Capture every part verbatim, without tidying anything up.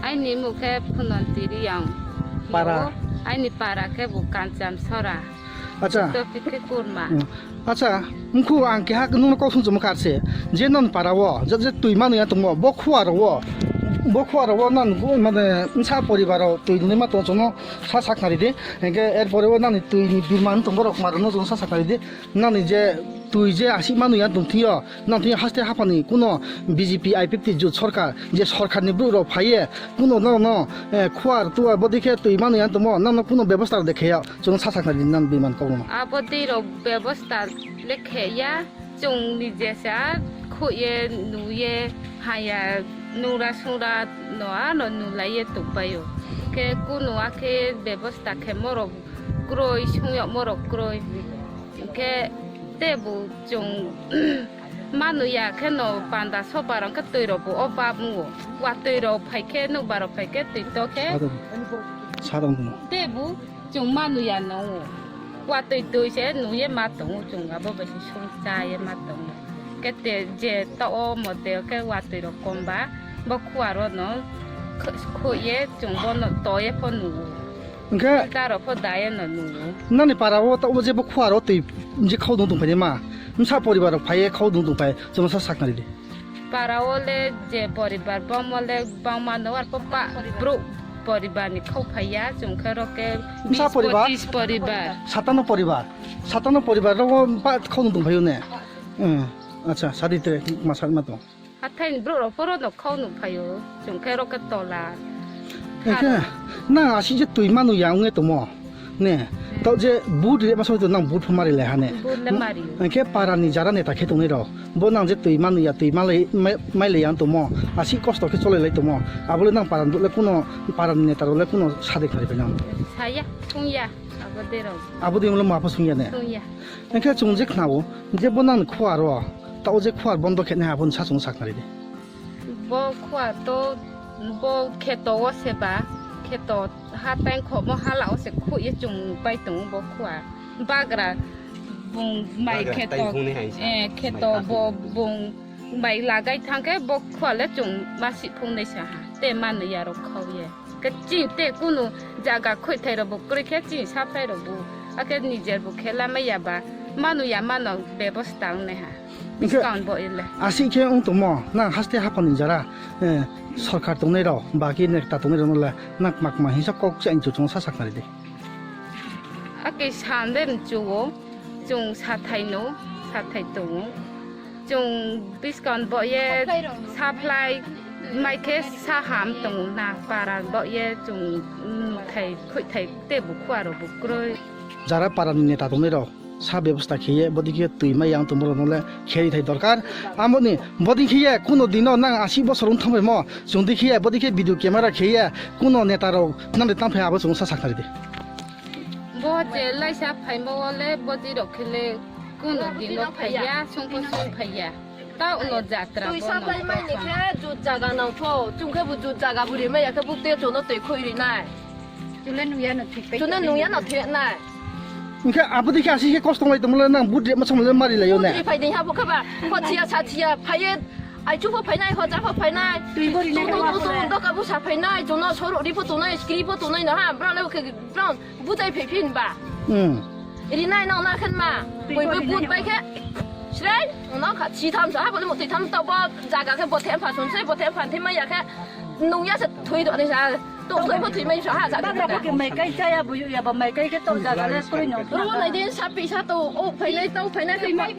Aini mung khe Phunanti Riyang. Para? Aini para khe bo Kanchamsora. Acha. Topik khe Kurma. Hmm. Acha, wngkhu ang keha nwngno kok song chumkha se. Je non para o, je, je twi manu ya tongmo, bo khua ro o. Bo khua ro o non mane nsa poribar o twi nungma tong chono sa sak nari de. Hingke er pore o nani twi ni birman tong borok maro no chono sa sak nari de. Nani je twi je asik manu ya tong thio. Nang tini haste haphani kuno B J P I P F T jut sorkar, je sorkarni borok rok phaiye, kuno no, no, eh, khuar tuar bodi khe twi manu yang tongmo, nang no kuno bebosta de kheya, chwng sa sakna di nang biman kokno. Abo twi rok bebosta le kheya, chwng ni jesa khuye nuye haya nura sura no ano nulaiye tukbayo. Khe kuno akhe bebosta khe morok kroi, songyak morok kroi. Hingke tebu chwng manu ya khe no panda sopar hingke twi rok bo o bab wngo. Watwi rok phai khe nokbar rok phai khe twi to khe. Sadam, sadam. Tebu chwng manu ya no wngo. Watwi twi se nuye ma tongo chwng abo bai se song cha ye ma tongo. Kete je to o mote khe watwi rok kom ba bo khuar o no kh-, khoi ye chwng bono to ye pho nugo. Hingke filter rok pho daya no nugo. Nani para o ta o je bo khuar o twi je khau dung tong phai ma. Msa poribar rok phai ye khau dung tong phai chwng sa sak nari di. Para o le je poribar bom o le bangma no ar pho pa bro poribar ni khau phai ya chwng khe rok khe msa bis poribar? Pochis poribar. Satano poribar. Satano poribar rok o pa khau dung tong phai o ne. Hmm. Acha sadi tre ma sak ma tong. Hathai ni borok rok phoro no khau nuk phaio, chwng khe rok khe tola. Ekhe, nang asik je twi manu ya wngwi tongmo. Ne, hmm. To je vote rema song nang vote pho mari lai ha ne. Vote le mari. Ekhe para ni jara neta khe tongnai rok. Bo nang je twi manu ya, twi malai, mai, mai lai ya tongmo. Asik kosto khe cholai lai tongmo. Abo le nang para ni le kuno, para ni neta rok le kuno sade khari pai nang. Saya, sung ya, abo de rok. Abo de mo le ma pho sung ya ne. Sung ya. Ekhe chwng je khnao, je bo nang khuar o. Ta o je khuar bondo khe ne ha bo sa chwng sak nari de. Bo khuar to bo kheto o se ba, kheto ha tang khomo hala o se khu ye chwng pai tongo bo khuar. Bagra bung mai bagra kheto, tai phung ni hai sa. Eh, kheto mai bo kaphung. Bung mai lagai thang khe bo khuar le chwng ma si phung nai sa ha. Te manu ya rok khau ye. Khe chini te kunu jaga khoi thai rok bo kwrwi khe chini sa phai rok bo. Akhe nijer bo khe lamai ya ba manu ya mano bebosta wngnai ha. Hingke discount bo ile. Asik khe wng tongmo, nang haste haphani jara, eh, sorkar tongnai rok, baki nekta tongnai rok no le, nang kma kma hinsa kok se ang chuchung sa saknari de. Ake sande mchugo, chung sathai no, sathai tongo. Chung discount bo ye supply mai khe sa ham tongo na, para bo ye chung, mm, thai, khoi thai te bukhu aro bukroi. Jara para ni neta tongnai rok. Sa bebosta khiye, bodi khe twi mai yang tongmo rok no le kheri thai dorkar. Amoni bodi khiye kuno dino nang asi bosor wng thangbai mo, chwng di khiye, bodi khe video camera khiye, kuno neta rok nang de tang phai abo chwng sa saknari de. Bo je laisa phaimo le bodi rok khe le kuno dino phaiya, sungko sung phaiya. Ta ulo jatra twi bo saplai no mai ni khe jut jaga nang pho, chwng khe bo jut jaga bo ri mai ya khe buk te chono twi khoi ri nai. Chule nungya no thik pai. Chule nungya no thik nai. Hingke abo dikhe asi khe kosto lai tongmole nang but rema samle mari layo ne. But ri phai ding ha bo khe ba. Pho thiya sa thiya phaiye. Ai chu pho phainai, ho ja pho phainai. Twi bo ri nai. Tu, tu, tu, tu, doka bo sa phainai. Jono soro ri pho tonai, skri pho tonai no ha. Bra le khe brown butai phai phin ba. Hmm. Ri nai no na khen ma. Twi bo ri nai. Boi boi but bai khe. Srei no kha chi tham sa ha bo le mo twi tham to bo jaga khe bo them pha sun se bo them pha them ma ya khe. Nungya se thwi do ni sa. To thwi bo thwi mai sa ha sa. Ba ba ke mai kai cha ya bu ya ba mai kai ke to jaga le thwi no. Ro nai de sa pi sa to o phai nai to phai nai thwi mai.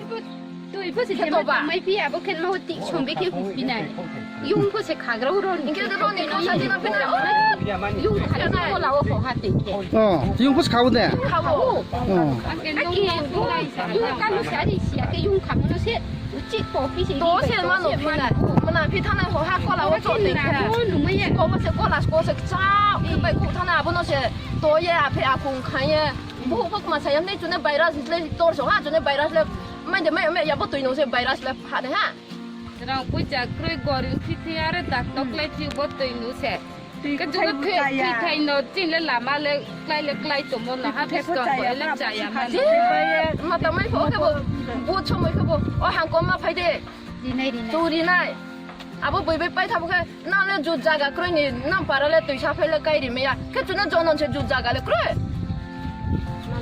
Twi bo se to ba mai pi abo khen ma ti chom be ke hu pi nai. Yung bo se khagra ro ni. Ke ro ni no sa ti na pi nai. Yung khagra ko la o ko ha ti ke. Oh, yung bo se khau ne. Khau. Oh. Ang ke nung nung nung lai sa. Yung ka lu sa ri sia ke yung kham no se. Uchi kopi se to se mano phinai. Mana phi thanai ho ha kola o chot tei kha. Ko se kola ko se cha ke bai ku thana abono se to ye aphe aphung khaye. Bu ko ma sayam nei chune virus le tor so ha chune virus le mai de mai mai ya bo tui no se virus le ha de ha. Rang pui cha kroi gorin phi thi are dak tok le phi bo tui no se. Twi kuthai kuthai no chin le lama le klai le klai tomo no ha biskang bo ele chaya ma. Mata mai pho ke bo. Bo chomoi ke bo. O hang kom ma phai de. Rinai rinai. Tu rinai. Abo bui bai pai thabo khe, nang le jut jaga kroi ni, nang para le twi sa phai le kai ri maya. Khe chuna jonon se jut jaga le kroi.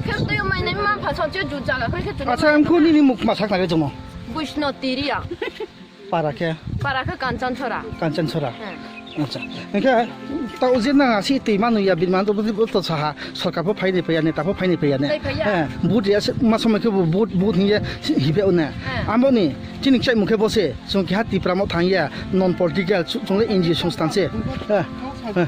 Khe twi mai nai ma pha sa che jut jaga kroi khe chuna. Acha, ang kuni ni muk ma sak na re jomo. Bushno Tiria. Para khe? Para khe Kanchanchora. Kanchanchora. Hmm. Acha. Engkhe ta ujir nang asi twi manu ya bin man to budi to saha sorkar pho phai ni phai ya neta pho phai ni phai ya ne. Phai phai ya. Eh, but ya se ma somoi khe but but hiye hibe ne. Hmm. Amo ni chini chai mukhe bose. Chwng keha Tipra mo thang ya, non political, chu-, chwng le N G O songsthan se. Eh, eh.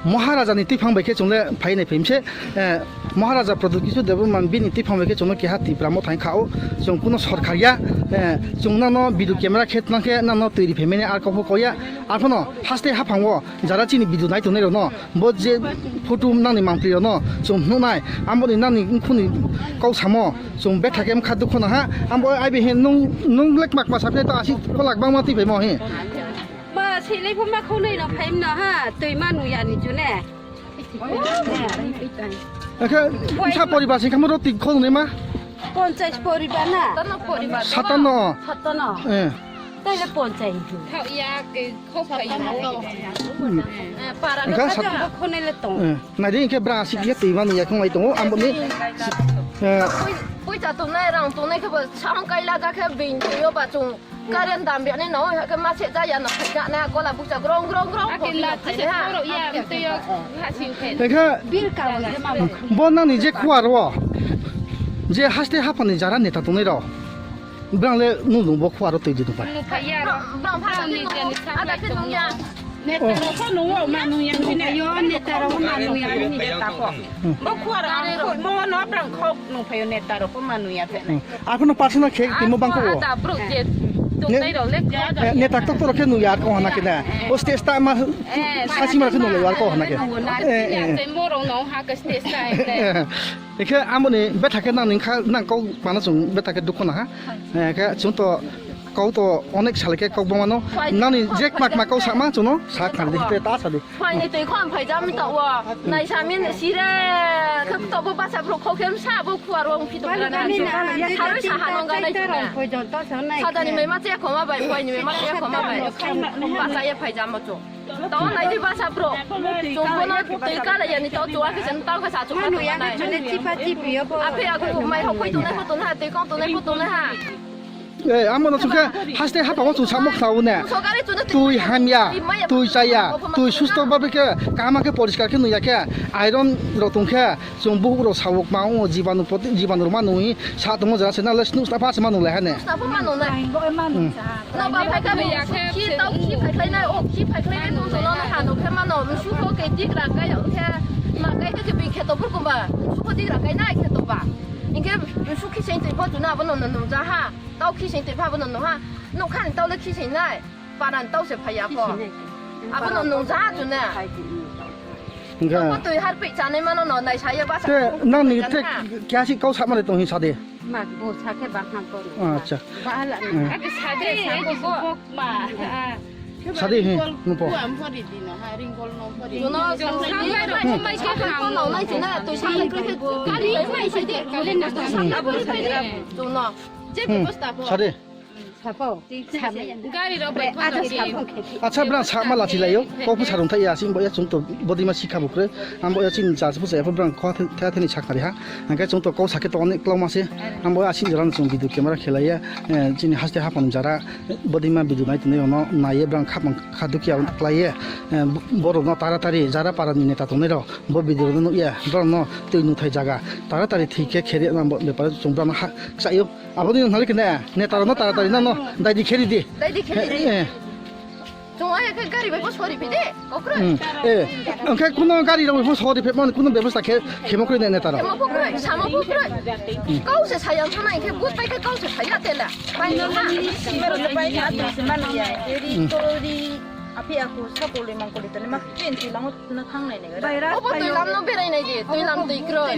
Maharaja ni twiphang bai khe chwng le phai nai phai mse, eh, Maharaja Pradyut Kishore Debbarma bini twiphang bai khe chwng no keha Tipra mo thang kha o. Chwng kuno sorkar ya, eh, chwng nang no video camera khe tnang khe nang no twi ri phai mani ar kok pho kok ya. Ar phano haste haphang o jara chini video nai tongnai rok no. Bo je photo nangni mangpli rokno chwng phunuknai, amboni nangni khuni kok samo chwng betha khe wngkha dukhu no ha. Ambo ai bi hin nung, nung lek mak ma sapnai to asik kolak bangma twi phaimo hin. Ba silai pho ma khonai no phaim no ha, twi ma nung ya ni chune. Ekhe sa poribar sing khamro twi khonai ma. Ponchas poribar na? Satano poribar. Satano. Satano. Eh. Taile ponchas. Thau ya ke khok phai. Satano. Hmm. Eh, para. Ekhe sat- Bo khonai le tong. Eh. Nai di ke bra sik ya twi ma nung ya khong ai tongo. Ambo ni. Eh. Pui, pui cha tongnai rang tongnai khe bo sa hong kai la ja khe bin yo ba chung. Current dam biani no, ke ma se ja ya no, ja na kola bukcha grong, grong, grong, Ake ko la bino chese phai ha. Phoro ya, mteo, ha, sing khe. Ekha, Bil ka bo je ma bo. Bo nani je khuar wo, je haste haphani jara neta tongnai rok. Brang le nung nung bo khuar wo twi di tong pai. Nung phai ya ro. Brang, brang pha Brang ni jani sa ada mai ke tong nung ya. Neta rok pho nung o ma nung yang bini. Yo, neta rok pho ma nung yang bini neta pho. Hmm. Bo khuar ang pho, mo no brang khok nung phaio neta rok pho ma nung ya phe. Hmm. Aphano personal khe timo bangko o. Ada bro je Ne- tongnai rok le jaga. Eh, neta tok tok khe nung ya ko hana khe na. O stage ta ma Eh, sasi ma khe nung ya ko hana khe. Eh, eh. Tei morong no ha ke stage ta. Ekhe amoni betha khe nang ning kha nang kok mano chung betha khe dukho na ha. Eh, khe chung to kok to onek sal khe kok bangmano. Nani je mak mak kok sama chuno sa khar di te ta sa di. Phaini twi khon phaijami ta wa. Nai sami ni sire. Khok to bo basa bro khok hem sa bo khuar wong phi to Bani, bani, na. Harwi sa hanong ga nai sire. Sadani mai ma che khoma bai, phaini mai ma che khoma bai. Basa ye phaijamo chu. To nai di basa bro. Chung bono twi kala yani to chu akhe sen tau kha sa chu Manu kha ya nai. Chune chipa chipi yo bo. Aphe aku mai ho khoi tu nai ho tu na twi kong tu nai ho tu na ha. Eh, amo no chukhe haste hapamo chung samok thawo ne. Twi hamya, twi chaya, twi susto babe khe kaham khe poriskar khe nuya khe iron rok tong khe chung buhuk rok sawok ma o jibanu poti jibanu rok ma nui sa tongo jara se na le snus ta phas ma nung le hane. Snus ta phas ma nung le. Bo ma nung sa. No ba phai ka bo. Ki tau ki phai khlai nai o ki phai khlai nai nung no ha no khe ma no su ko ke dik ra kai o khe ma kai khe bi khe to bur kumba su ko dik ra kai nai khe to ba. Inke su ki sen twi pho tu na bo no nung ja ha. Tau khising twi pha bono nungha. Nukha ni tau le khising nai. Paran tau se phai ya ko. Khising nai. Abono nung ja chu ne. Phai di, mm, tau. Hingkha. Tau twi har pi chanai mano no nai sa ye ba sa. Te nang ni te kya si kau sa mare tong hi sa de. Ma bo sa khe ba ham ko. Acha. Ba la. Hmm. Ake sa de sa ko bo. Ma. Sa de hi nupo. Ku am phari di no ha ring gol no phari. Juno samlai bai ro mai sa ko no mai chu na twi samlai kre kre. Kali mai sa de. Kali na samlai bai ro. Juno. Je bebosta pho. Sa de. Sapo. Gari rok bai phone rok di. Acha bra sa ma lachi layo. Kok phu sarung thai ya sing bo ya chung to bodi ma sikha bukre. Am bo ya chini cha phu sa ya bra kho the the ni sakari ha. Angke chung to kok sakhe to onek klo ma se. Am bo ya sing jora chung video camera khelai ya. Eh, chini haste hapon jara bodi ma video nai tini ono nai ye bra khapang kha dukya klai ye. Eh, borok no tara tari jara para ni neta tongnai rok bo video no nuk ya. Bra no twi nu thai jaga. Tara tari thik khe kheri na bo bepar chung bra no ha sa yo. Aboni nang hali kene, ne taro no tara tari no, no, dai di kheri di. Dai di kheri di. Eh, eh. Chung ai khe gari bai bo sori phi de, kokroi. Hmm. Eh, angkhe kuno gari rok bo sori phi mon kuno bebosta khe, khemo kroi ne, ne taro. Khemo pho kroi, samo pho kroi. Kau se sayang thana khe but pai khe kau se saya tela. Pai no na. Mero to pai na tu se manu ya. Eri to ri. Api aku sapole mangkole tole mak chen ti lango na khang nai nai. Virus obo twi lam no berai nai di, twi lam twi kroi.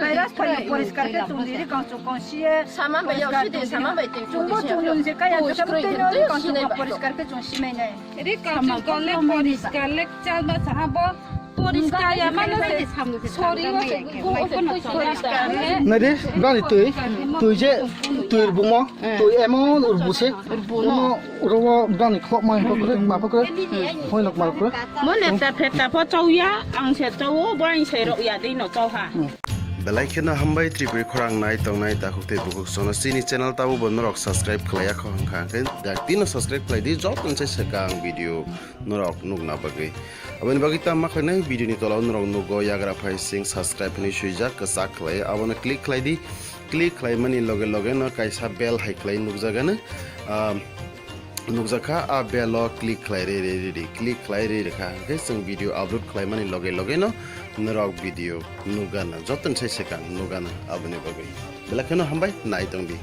Virus phayo poriskar khe tong di ri kang chuk kang sie. Sama bai yau si di, sama bai twi. Chungbo chung nun je kaya je kabo twi no ri kang chuk poriskar khe chung si mai nai. Ri kang chuk kang le poriskar le chal ba saha bo. Poriskar ya mano se sori o se gung o se poriskar. Nai de, bani twi, twi je, twi bumo, twi emon urbu se, bumo rogo bani khok mai pakre, ma pakre, hoi nok ma pakre. Mo neta pheta pho chauya, ang se chau, bo ang se rok ya dei no chau ha. Belai kheno hambai Tripuri khorang nai tongnai takhuk tei bukhuk sono chini channel tabo bo norok subscribe khlaiya kho hwnkha hwnkhe dak tino subscribe khlai di jotoni se swkang video norok nukna bagwi. Aboni bagwi tamo khlainai video ni tola o norok nugo yagra phai sing subscribe hinwi swijak kwchak khlai abono click khlai di. Click khlaimani loge loge no kaisa bell hai khlai nukjagano. Ah, nukjakha, a bell o click khlai re re re re, click khlai re re kha. Hwnkhe chwng video upload khlaimani loge loge no norok video nukgana, jotoni sai swkang nukgana aboni bagwi. Belai kheno hambai nai tongdi.